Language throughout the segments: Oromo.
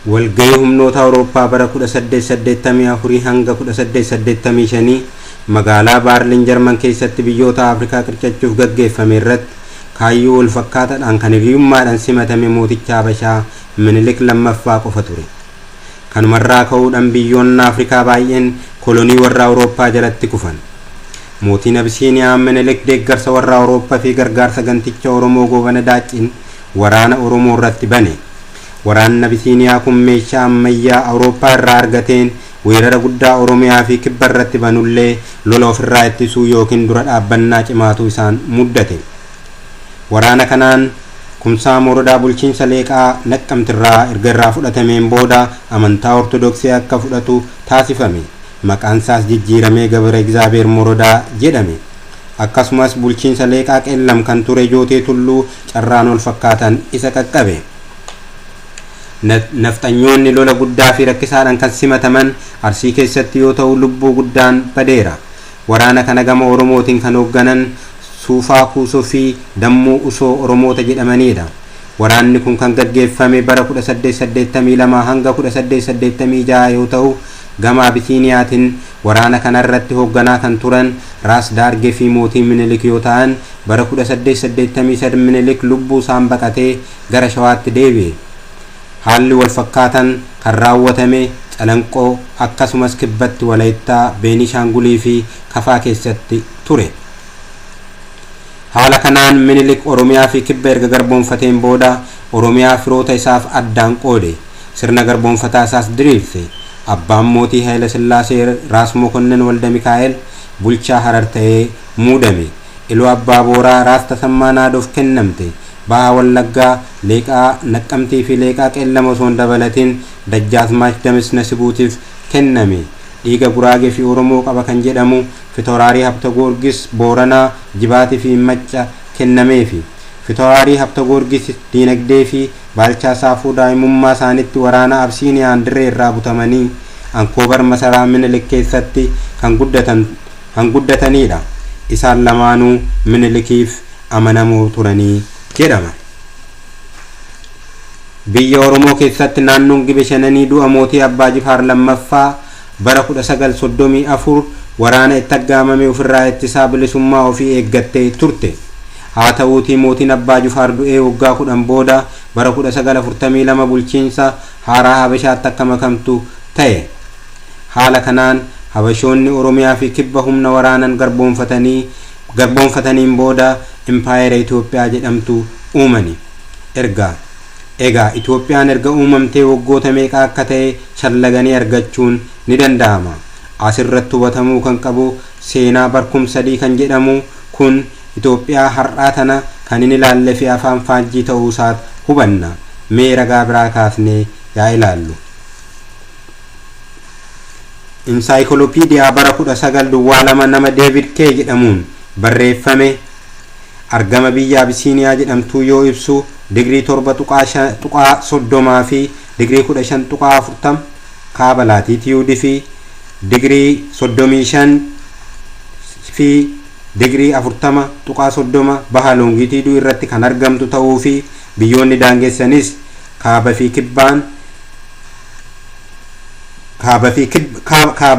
Walgahii humnoota Awurooppaa bara 1884 hanga 1885 magaalaa Baarlin Jarman keessatti biyyoota Afrikaa qircachuuf gaggeeffame irratti kaayyoo wal fakkaataadhaan kan hiriyummaadhaan simatame mooticha Habashaa Minilik lammaffaa qofa ture. Kanumarraa ka'uudhaan biyyoonni Afrikaa baay'een kolonii warra Awurooppaa jalatti kufan. Mootiin Abisiiniyaa Minilik deeggarsa warra Awurooppaa fi gargaarsa ganticha Oromoo Goobana Daacciin waraana Oromoo irratti bane. Waraanni Abisiiniyaa kun meeshaa ammayyaa Awurooppaa irraa argateen weerara guddaa Oromiyaa fi kibba irratti banullee lola ofirraa ittisuu yookiin dura dhaabbannaa cimaatu isaan muddate. Waraana kanaan Kumsaa Morodaa bulchiinsa Leeqaa Naqqamtirraa erga irraa fudhatameen booda amantaa Ortodoksii akka fudhatu taasifame. Maqaan isaas jijjiiramee Gabra Egzaabeer Morodaa jedhame. Akkasumas bulchiinsa Leeqaa Qeellam kan ture Jootee Tulluu carraan wal fakkaatan isa qaqqabe. Nafxanyoonni lola guddaa fi rakkisaadhaan kan simataman Arsii keessatti yoo ta'u lubbuu guddaan badeera. Waraana kana gama Oromootiin kan hoogganan Suufaa Kuusoo fi Dammuu Usoo Oromoota jedhamanidha. Waraanni kun kan gaggeeffame bara 1882 hanga 1886 yoo ta'u gama Abisiiniyaatiin waraana kanarratti hoogganaa kan turan Raas Daargee fi mootii Minilik yoo ta'an bara 1883 Minilik lubbuu isaan baqatee gara Shawaatti deebi'e. Haalli wal fakkaatan kan raawwatame Calanqoo akkasumas kibbatti Walayittaa, Beenishaangulii fi Kafaa keessatti ture. Haala kanaan Minilik Oromiyaa fi kibba erga garboonfateen booda Oromiyaa firoota isaaf addaan qoode. Sirna garboonfataa isaas diriirse. Abbaan mootii Haayila Sillaasee Raas Mokonnin Walda Mikaa'el bulchaa Harar ta'ee muudame. Iluu Abbaa Booraa Raas Tasammaa Naadoof kennamte. Baha Wallaggaa Leeqaa Naqqamtii fi Leeqaa Qeellama osoo hin dabalatin Dajjaazmaach Damis Nasibuutiif kenname. Dhiiga Guraagee fi Oromoo qaba kan jedhamu Fitawraarii Habta Goorgis Booranaa Jibaatii fi Macca kennameefi. Fitawraarii Habta Goorgis diinagdee fi Baalchaa Saafuu daa'imummaa isaaniitti waraana Absiiniyaan dirree irraa butamanii Ankoobar masaraa Minilik keessatti kan guddatanidha. Isaan lamaanuu Minilikiif amanamoo turanii jedhama. Biyya Oromoo keessatti naannoon Gibe Shananii du'a mootii Abbaa Jifaar lammaffaa bara 1934 waraana itti aggaamame ofirraa ittisaa bilisummaa ofii eeggattee turte. Haa ta'uutii mootiin Abbaa Jifaar du'ee waggaa 10 booda bara 1942 bulchiinsa haaraa Habashaatti akka makamtu ta'e. Haala kanaan Habashoonni Oromiyaa fi kibba humna waraanan garboonfataniin booda impaayera Itoophiyaa jedhamtu uumani. Egaa Itoophiyaan erga uumamtee waggoota meeqa akka ta'e shallaganii argachuun ni danda'ama. Asirratti hubatamuu kan qabu seenaa barkum 3 kan jedhamu kun Itoophiyaa har'aa tana kan hin ilaalle fi afaan faajjii ta'uu isaat hubanna. Mee ragaa biraa kaasnee yaa ilaallu. Insaayikoloopiidiyaa bara 1902 nama Deevid Kee jedhamuun barreeffame argama biyya Abisiiniyaa jedhamtuu yoo ibsu digirii 7.30 fi digirii 15.40 kaaba laatiitiyuudii fi digirii 35 fi digirii 40.30 baha loongitiiduu irratti kan argamtu ta'uu fi biyyoonni daangessanis kaaba fi kibbaan kaaba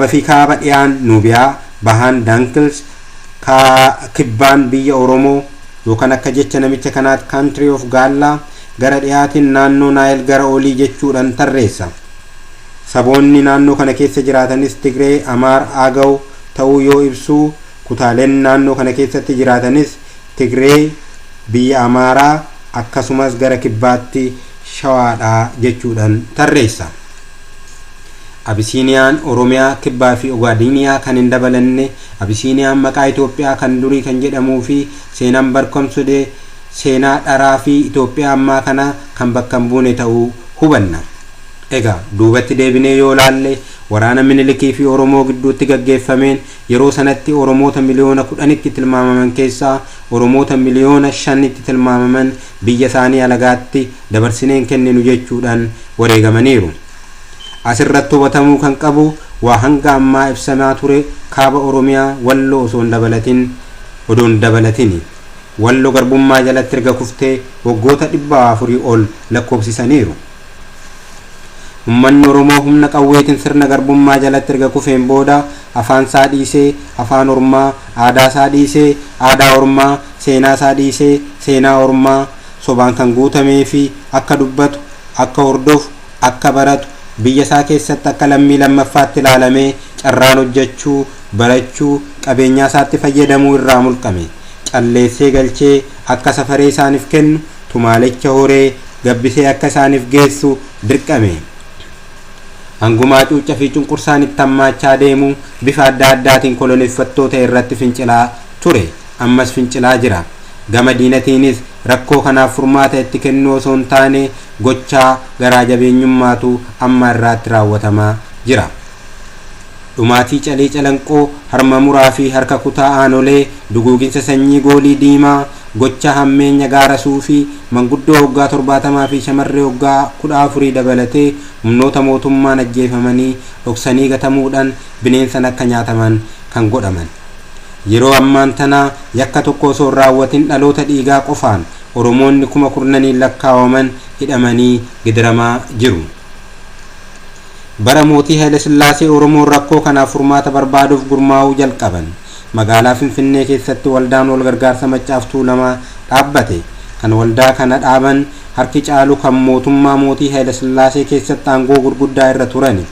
fi kaaba dhiyaan Nuubiyaa, bahaan Dankils, kibbaan biyya Oromoo yookaan akka jecha namicha kanaatti country of Gaallaa, gara dhiyaatiin naannoo Naayil gara olii jechuudhaan tarreessa. Saboonni naannoo kana keessa jiraatanis Tigree, Amaar, Agaw ta'uu yoo ibsu kutaaleen naannoo kana keessatti jiraatanis Tigree, biyya Amaaraa akkasumas gara kibbaatti Shawaadhaa jechuudhaan tarreessa. Abisiiniyaan Oromiyaa kibbaa fi Ogaadiniyaa kan hin dabalanne Abisiiniyaan maqaa Itoophiyaa kan durii kan jedhamuu fi seenaan barkomsudee seenaa dharaa fi Itoophiyaa ammaa kana kan bakka hin buune ta'uu hubanna. Egaa duubatti deebinee yoo laalle waraana Minilikii fi Oromoo gidduutti gaggeeffameen yeroo sanatti Oromoota miliyoona 10tti tilmaamaman keessaa Oromoota miliyoona 5tti tilmaamaman biyya isaanii alagaatti dabarsineen kenninu jechuudhaan wareegamaniiru. Asirratti hubatamuu kan qabu waa hanga ammaa ibsamaa ture kaaba Oromiyaa Walloo osoo hin dabalatin odoon dabalatini. Walloo garbummaa jalatti erga kuftee waggoota 400 ol lakkoofsisaniiru. Uummanni Oromoo humna qawweetiin sirna garbummaa jalatti erga kufeen booda afaan isaa dhiisee afaan Ormaa, aadaa isaa dhiisee aadaa Ormaa, seenaa isaa dhiisee seenaa Ormaa sobaan kan guutamee fi akka dubbatu, akka hordofu, akka baratu, biyya isaa keessatti akka lammii lammaffaatti ilaalamee carraan hojjechuu, barachuu, qabeenyaa isaatti fayyadamuu irraa mulqame. Calleessee galchee akka safaree isaaniif kennu, tumaalicha horee gabbisee akka isaaniif geessu dirqame. Hangumaa cuucca fi cunqursaan itti hammaachaa deemu bifa adda addaatiin koloneeffattoota irratti fincilaa ture, ammas fincilaa jira. Gama diinatiinis rakkoo kanaaf furmaata itti kennuu osoo hin taane gochaa garaa jabeenyummaatu amma irraatti raawwatamaa jira. Dhumaatii Calii Calanqoo, harma muraa fi harka kutaa aanolee, duguuginsa sanyii goolii diimaa, gocha hammeenya gaara suufii, manguddoo waggaa 70 fi shamarree waggaa 14 dabalatee humnoota mootummaan ajjeefamanii dhoksanii gatamuudhaan bineensan akka nyaataman kan godhaman. Yeroo ammaan tanaa yakka tokko osoo hin raawwatin dhaloota dhiigaa qofaan Oromoonni 10,000 lakkaawaman hidhamanii gidiramaa jiru. Bara mootii Haayile Sillaasee Oromoon rakkoo kanaaf furmaata barbaaduuf gurmaa'uu jalqaban. Magaalaa Finfinnee keessatti waldaan wal gargaarsa Maccaaf Tuulamaa dhaabbate. Kan waldaa kana dhaaban harki caalu kan mootummaa mootii Haayile Sillaasee keessatti aangoo gurguddaa irra turani.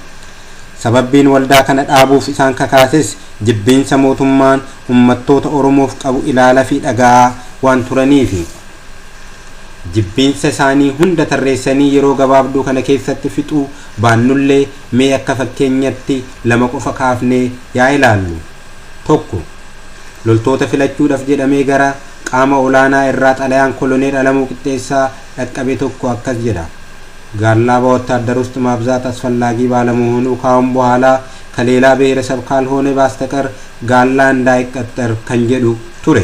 Sababbiin waldaa kana dhaabuuf isaan kakaases jibbiinsa mootummaan uummattoota Oromoof qabu ilaalaa fi dhagaa waan turaniifi. Jibbiinsa isaanii hunda tarreessanii yeroo gabaabduu kana keessatti fixuu baannullee mee akka fakkeenyatti lama qofa kaafnee yaa ilaallu. 1. Loltoota filachuudhaaf jedhamee gara qaama olaanaa irraa xalayaan koloneel Alamuu Qixxeessaa dhaqqabe tokko akkas jedha. ጋላ በወታደር ውስጥ ማብዛት አስፈላጊ ባለመሆኑ ካሁን በኋላ ከሌላ ብሔረሰብ ካልሆነ በስተቀር ጋላ እንዳይቀጠር kan jedhu ture.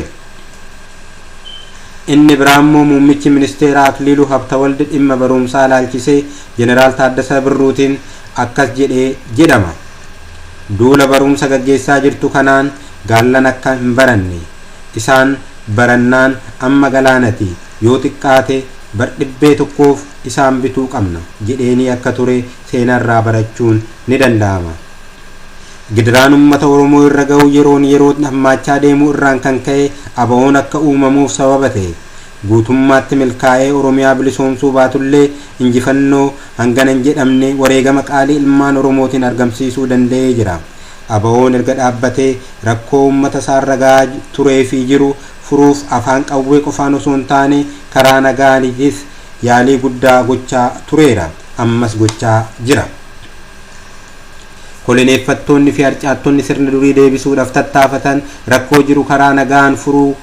Inni biraammoo muummichi ministeera Akiliiluu Habtawald dhimma barumsaa ilaalchisee Jeneraal Taaddasaa Birruutiin akkas jedhee jedhama. Duula barumsa gaggeessaa jirtu kanaan gaallan akka hin baranne, isaan barannaan amma galaanati, yoo xiqqaate bar 100 isaan bituu qabna jedheenii akka ture seenarraa barachuun ni danda'ama. Gidiraan uummata Oromoo irra ga'u yeroon yeroo hammaachaa deemuu irraan kan ka'e ABO'n akka uumamuuf sababa ta'e. Guutummaatti milkaa'ee Oromiyaa bilisoomsuu baatullee injifannoo hangana hin jedhamne wareegama qaalii ilmaan Oromootiin argamsiisuu danda'ee jira. ABO'n erga dhaabbatee rakkoo uummata isaarra ga'aa turee fi jiru furuuf afaan qawwee qofaan osoo hin taane karaa nagaaniitis yaalii guddaa gochaa tureera, ammas gochaa jira. Koloneeffattoonni fi harcaattonni sirna durii deebisuudhaaf tattaafatan rakkoo jiru karaa nagaan furuu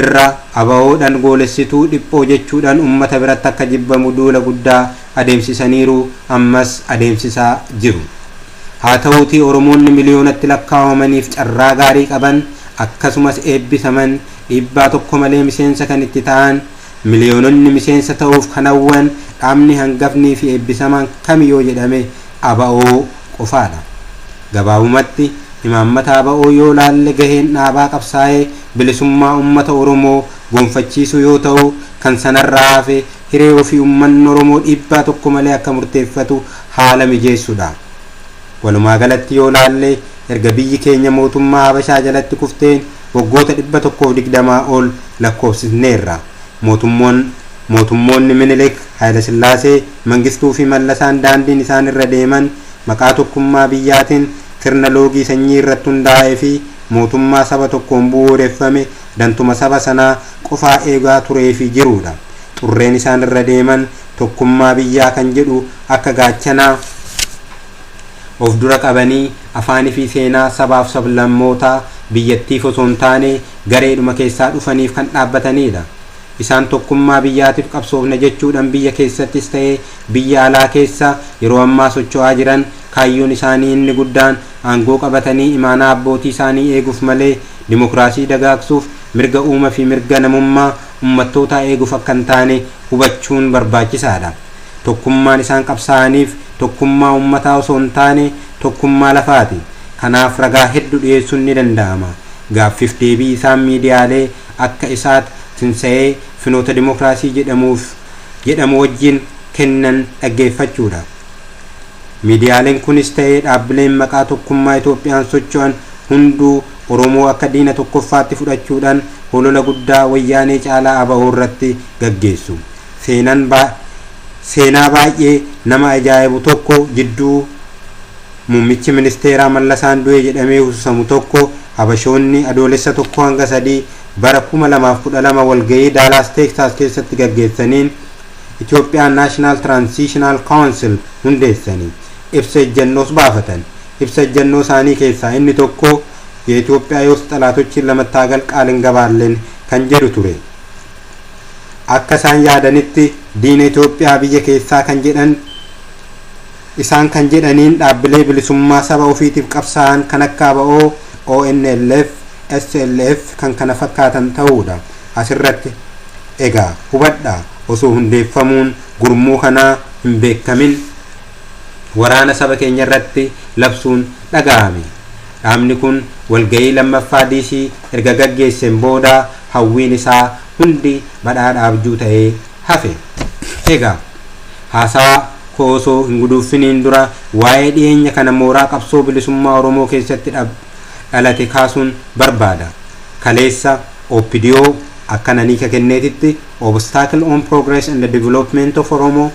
irra ABO'dhaan goolessituu dhiphoo jechuudhaan uummata biratti akka jibbamu duula guddaa adeemsisaniiru, ammas adeemsisaa jiru. Haa ta'uutii Oromoonni miliyoonatti lakkaawamaniif carraa gaarii qaban akkasumas eebbisaman dhiibbaa tokko malee miseensa kan itti ta'an miliyoononni miseensa ta'uuf kan hawwan dhaabni hangafnii fi eebbisamaan kamiyyoo jedhame ABO qofaadha. Gabaabumatti imaammata ABO yoo laalle gaheen dhaabaa qabsaa'ee bilisummaa uummata Oromoo gonfachiisuu yoo ta'u kan sanarraa hafe hiree ofii uummanni Oromoo dhiibbaa tokko malee akka murteeffatu haala mijeessuudha. Walumaa galatti yoo laalle erga biyyi keenya mootummaa Habashaa jalatti kufteen waggoota 120 ol lakkoofsisneerra. Mootummoonni Minilik, Haayile Sillaasee, Mangistuu fi Mallasaan daandiin isaan irra deeman maqaa tokkummaa biyyaatiin sirna loogii sanyii irratti hundaa'ee fi mootummaa saba tokkoon bu'uureffame dantuma saba sanaa qofaa eegaa turee fi jirudha. Xurreen isaan irra deeman tokkummaa biyyaa kan jedhu akka gaachanaa of dura qabanii afaanii fi seenaa sabaaf sablammootaa biyyattiif osoo hin taane gareedhuma keessaa dhufaniif kan dhaabbatanidha. Isaan tokkummaa biyyaatiif qabsoofna jechuudhaan biyya keessattis ta'ee biyya alaa keessa yeroo ammaa socho'aa jiran kaayyoon isaanii inni guddaan aangoo qabatanii imaanaa abbootii isaanii eeguuf malee dimokiraasii dagaagsuuf mirga uumaa fi mirga namummaa uummattootaa eeguuf akka hin taane hubachuun barbaachisaadha. Tokkummaan isaan qabsaa'aniif tokkummaa uummataa osoo hin taane tokkummaa lafaati. Kanaaf ragaa hedduu dhiyeessuun ni danda'ama. Gaaffiif deebii isaan miidiyaalee akka isaat tinsa'ee finoota dimokiraasii jedhamu wajjin kennan dhaggeeffachuudha. Miidiyaaleen kunis ta'ee dhaabbileen maqaa tokkummaa Itoophiyaan socho'an hunduu Oromoo akka diina tokkoffaatti fudhachuudhaan holola guddaa wayyaanee caalaa ABO irratti gaggeessu. Seenaa baay'ee nama ajaa'ibu tokko jidduu muummichi ministeeraa Mallasaan du'e jedhamee hususamu tokko Habashoonni Adoolessa 1 hanga 3 bara 2012 walga'ii Daalaas Teeksaas keessatti gaggeessaniin Itoophiyaan National Transitional Council hundeessanii ibsa ejjennoos baafatan. Ibsa ejjennoo isaanii keessaa inni tokko የኢትዮጵያ የውስጥ ጠላቶችን ለመታገል ቃል እንገባለን kan jedhu ture. Akka isaan yaadanitti diina Itoophiyaa biyya keessaa kan jedhan isaan kan jedhaniin dhaabbilee bilisummaa saba ofiitiif qabsaa'an kan akka ABO, ONLF, SLF kan kana fakkaatan ta'uudha. Asirratti egaa hubadhaa, osoo hundeeffamuun gurmuu kanaa hin beekamin waraana saba keenya irratti labsuun dhaga'ame. Dhaabni kun walga'ii lammaffaa diisii erga gaggeesseen booda hawwiin isaa hundi badhaadha abjuu ta'ee hafe. Egaa haasaa koo osoo hin guduunfiniin dura waa'ee dhiyeenya kana mooraa qabsoo bilisummaa Oromoo keessatti dhalate kaasuun barbaada. Kaleessa OPDO akka naniika kenneetitti Obstacle on Progress and the Development of Oromo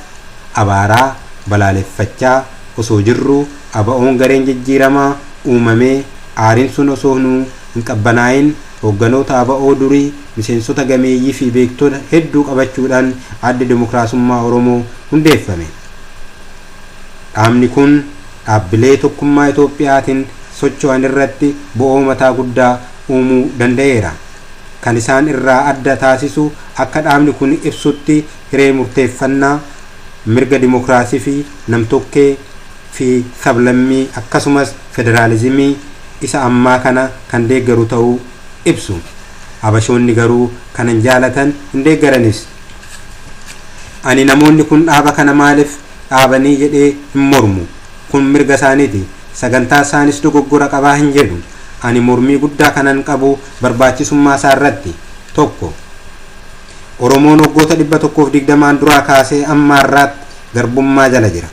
abaaraa balaaleffachaa osoo jirru, ABO'n gareen jijjiiramaa uumamee aariin sun osoo nu hin qabbanaa'in hoogganoota ABO durii, miseensota gameeyyii fi beektota hedduu qabachuudhaan Adda Dimokiraasummaa Oromoo hundeeffame. Dhaabni kun dhaabbilee tokkummaa Itoophiyaatiin socho'an irratti bo'oo mataa guddaa uumuu danda'eera. Kan isaan irraa adda taasisu akka dhaabni kun ibsutti hiree murteeffannaa, mirga dimokiraasii fi namtokkee fi sablammii, akkasumas federaalizimii isa ammaa kana kan deeggaru ta'uu ibsu. Habashoonni garuu kanan jaalatan hin deeggaranis. Ani namoonni kun dhaaba kana maaliif dhaabanii jedhee hin mormu. Kun mirga isaaniiti. Sagantaa isaanis dogoggora qabaa hin jedhu. Ani mormii guddaa kanan qabu barbaachisummaa isaa irratti. Tokko, Oromoon waggoota 120n duraa kaasee amma har'aatti garbummaa jala jira.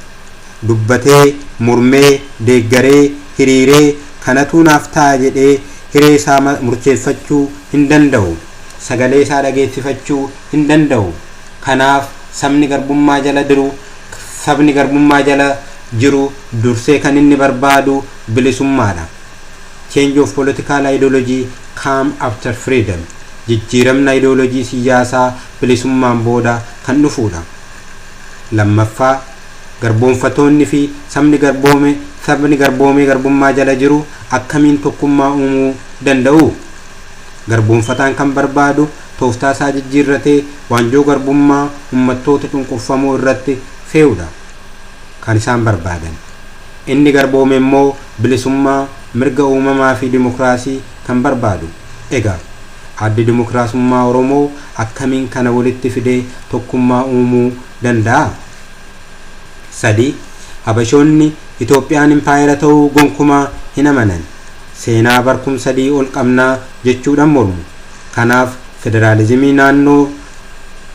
Dubbatee, mormee, deeggaree, hiriiree kanatu naaf ta'a jedhee hiree isaa murteeffachuu hin danda'u. Sagalee isaa dhageessifachuu hin danda'u. Kanaaf sabni garbummaa jala jiru dursee kan inni barbaadu bilisummaadha. Change of political ideology come after freedom. Jijjiiramna ideoloojii siyaasaa bilisummaan booda kan dhufuudha. Lammaffaa, garboonfatoonni fi sabni garboomee garbummaa jala jiru akkamiin tokkummaa uumuu danda'u? Garboonfataan kan barbaadu tooftaa isaa jijjiirratee waanjoo garbummaa ummattoota cunqurfamoo irratti fe'uudha kan isaan barbaadan. Inni garboome immoo bilisummaa, mirga uumamaa fi dimokiraasii kan barbaadu. Egaa Addi Dimokiraasummaa Oromoo akkamiin kana walitti fidee tokkummaa uumuu danda'a? Sadi, Habashoonni Itoophiyaan impaayera ta'uu gonkumaa hin amanan. Seenaa barkum 3 ol qabnaa jechuudhaan mormu. Kanaaf federaalizimii naannoo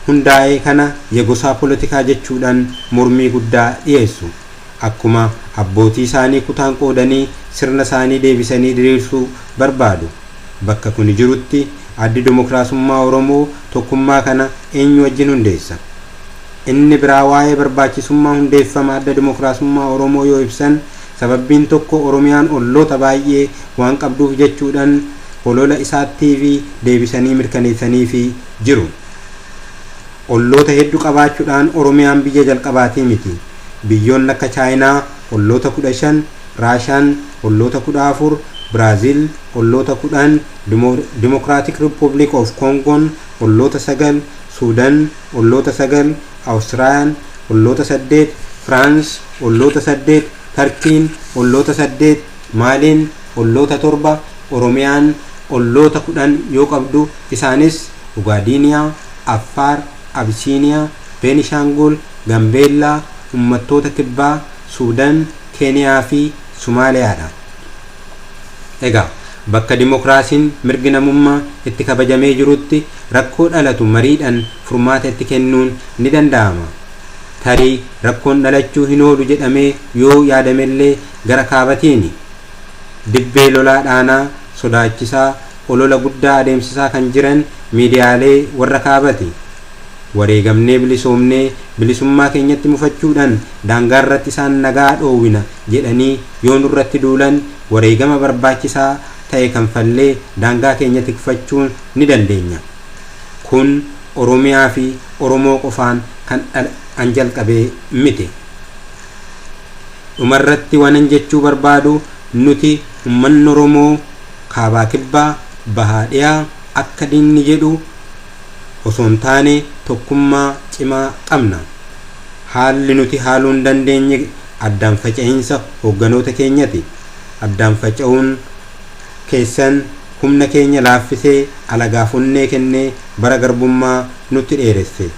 hundaa'ee kana የጎሳ ፖለቲካ jechuudhaan mormii guddaa dhiyeessu. Akkuma abbootii isaanii kutaan qoodanii sirna isaanii deebisanii diriirsuu barbaadu. Bakka kun jirutti Addi Dimokiraasummaa Oromoo tokkummaa kana eenyu wajjin hundeessa? Inni biraa waa'ee barbaachisummaa hundeeffama Adda Dimokiraasummaa Oromoo yoo ibsan, sababbiin tokko Oromiyaan olloota baay'ee waan qabduuf jechuudhaan holola isaattii fi deebisanii mirkaneessanii fi jiru. Olloota hedduu qabaachuudhaan Oromiyaan biyya jalqabaatii miti. Biyyoonni akka Chaayinaa olloota 15, Raashaan olloota 14, Biraaziil olloota 10, Democratic Republic of Kongoon olloota 9, Suudan olloota 9, Awustiraaliyaan olloota 8, Firaans olloota 8, Tarkiin olloota 8, Maaliin olloota 7, Oromiyaan olloota 10 yoo qabdu, isaanis Ugaadiiniyaa, Affaar, Abisiiniyaa, Beenishaangul, Gambeellaa, Uummattoota Kibbaa, Suudan, Keeniyaa fi Sumaaliyaadha. Egaa bakka dimokiraasiin, mirgi namummaa itti kabajamee jirutti rakkoo dhalatu mariidhaan furmaata itti kennuun ni danda'ama. Tarii rakkoon dhalachuu hin oolu jedhamee yoo yaadamellee gara kaabatiini. Dibbee lolaa dhaanaa sodaachisaa olola guddaa adeemsisaa kan jiran miidiyaalee warra kaabati. Wareegamnee bilisoomnee bilisummaa keenyatti mufachuudhaan daangaarratti isaan nagaa dhoowwina jedhanii yoo nurratti duulan wareegama barbaachisaa ta'e kanfallee daangaa keenya tikfachuu ni dandeenya. Kun Oromiyaa fi Oromoo qofaan kan an jalqabee miti. Dhumarratti waanan jechuu barbaadu nuti uummanni Oromoo kaabaa kibbaa bahaa dhiyaa akka diinni jedhu osoo hin taane tokkummaa cimaa qabna. Haalli nuti haaluu hin dandeenye addaan faca'iinsa hoogganoota keenyati. Addaan faca'uun keessan humna keenya laaffisee alagaaf onnee kennee bara garbummaa nutti dheeresse.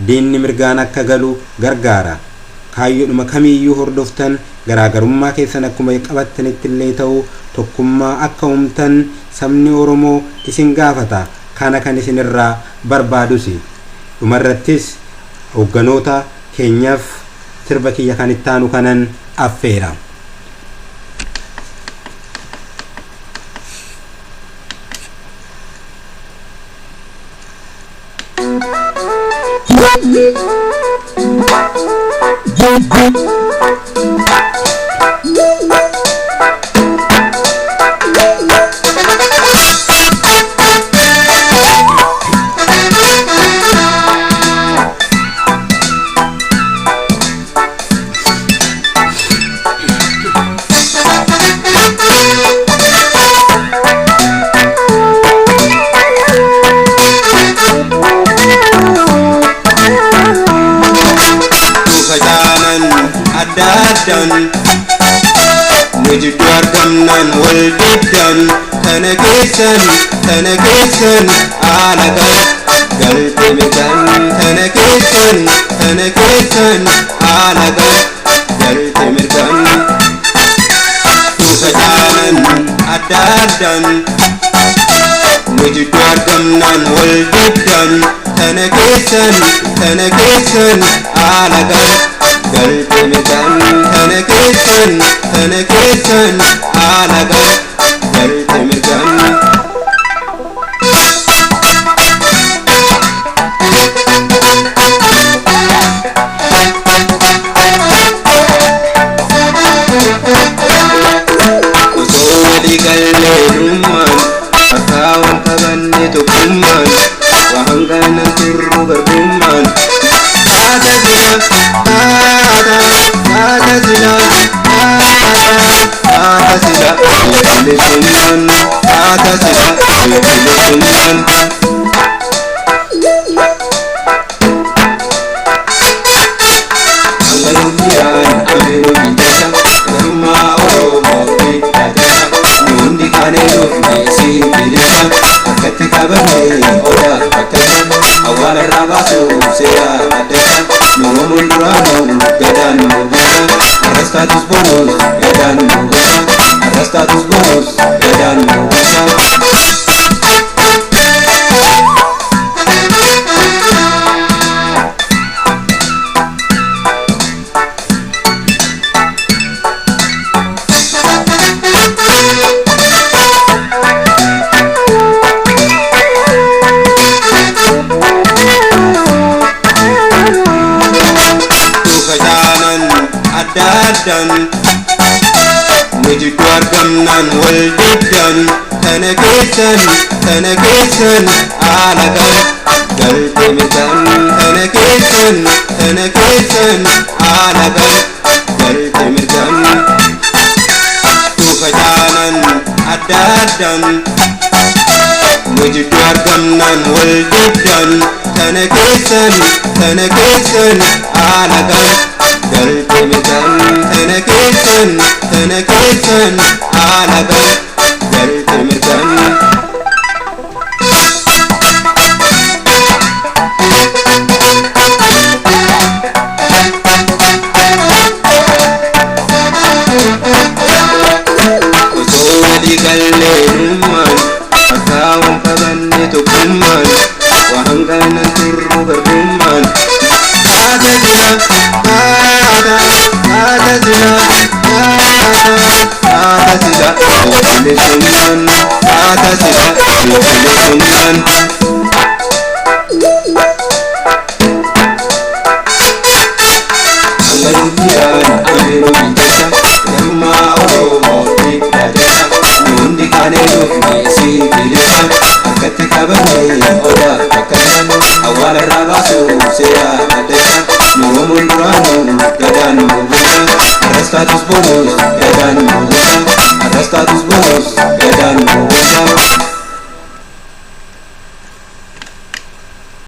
Diinni mirgaan akka galu gargaara. Kaayyoodhuma kamiiyyuu hordoftan garaagarummaa keessan akkuma qabattanitti illee ta'u tokkummaa akka uumtan sabni Oromoo isin gaafata. Kana kan isinirraa barbaadus. Dhumarrattis hoogganoota keenyaaf sirba kiyya kan ittaanu kanan affeera. Nu jidduu argamnaan wal diddan kana keessan kana keessan haala galte mirgaan kana keessan kana keessan haala galte mirgaan tuufa jaalan adda addaan nu jidduu argamnaan wal diddan kana keessan kana keessan haala galte mirgaan kana keessan kana keessan haala galte mirgaan. Osoo walii gallee dhummaan akka waan qabanne tokkummaan waan kanan turru garbummaan. Haata sila haata haata sila haata haata sila bilisummaan haata sila bilisummaan. Angalummiyaan amiruu bitata garummaa Oromoo bitata nuundi kaanee dhufne siin bilisa akkatti qabannee odaa bakkata awwaalarraa baasuuf seera addata Oromoon duraanuu gadaan nu bulcha arras taatus bonus gadaan nu bulcha arras taatus bonus gadaan nu bulcha. Nu jidduu argamnaan wal diddan kana keessan kana keessan haala galte mirgaan kana keessan kana keessan haala galte mirgaan tuufa jaalan adda addaan nu jidduu argamnaan wal diddan kana keessan kana keessan haala galte mirgaan kana keessan kana keessan haala galte mirgaan. Osoo walii gallee dhummaan akka waan qabanne tokkummaan waan kanan turru garbummaan. Haata sila Bilisummaan haa taasisa bilisummaan. Ammayyoon jecha namummaa Oromoo dhiigaa jala hundi kaanee dhufne si bilisa harkatti qabannee odaa bakka awwaalarraa baasu seera adda Oromoon duraanuu gadaan nu bulcha arras taatus boonu.